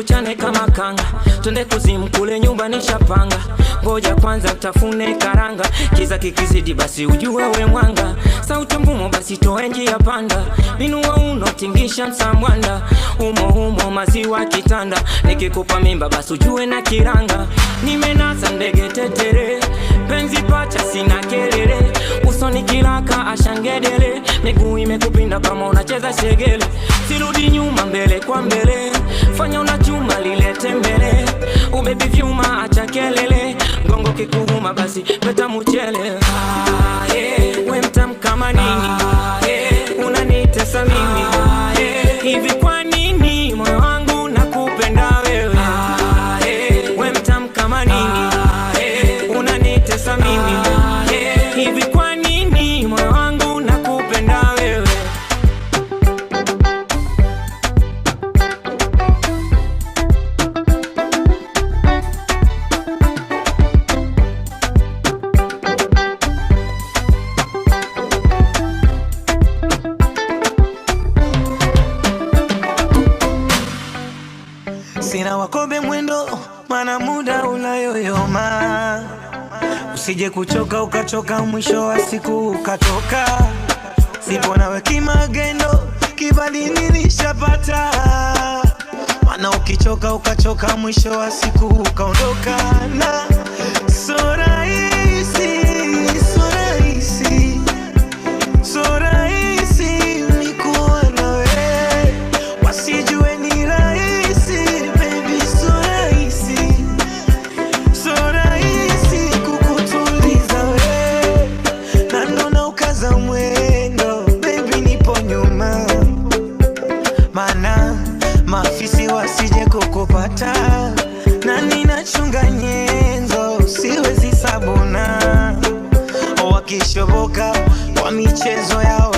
Nikuchane kama kanga, twende kuzimu kule nyumba nishapanga. Ngoja kwanza tafune karanga, kiza kikizidi basi ujue we mwanga. Sauti mvumo basi toe njia panda, binua unotingisha msamwanda. Umo umo maziwa kitanda, nikikupa mimba basi ujue na kiranga. Nimenasa ndege tetere, penzi pacha sina kelele. Usoni kilaka ashangedele, miguu imekupinda kama unacheza shegele. Sirudi nyuma mbele kwa mbele, fanya unachuma lile tembele. Ubebi vyuma acha kelele, gongo kikuuma basi peta mchele. Ah, yeah. We mtamu kama nini? Ah, yeah. Unanitesa mimi. Ah, yeah. Hivi kwa nini moyo wangu nakupenda wewe? Ah, yeah. We mtamu kama nini? Ah, yeah. Unanitesa mimi. Ah, yeah. Hivi kwa nini moyo wangu nakupenda wewe? Sina wakombe mwendo, mana muda unayoyoma. Usije kuchoka ukachoka, mwisho wa siku ukatoka. Sipo nawe kimagendo, kibali nilishapata. Mana ukichoka ukachoka, mwisho wa siku ukaondoka. Na so rahisi, so rahisi, so rahisi ni kuwa nawe, wasijue ni rahisi baby, so rahisi, so rahisi kukutuliza we, na ndo na ukaza mwendo baby, nipo nyuma, mana maafisi wasije kukupata, na ninachunga nyenzo, siwezi sabuna wakishoboka kwa michezo yao.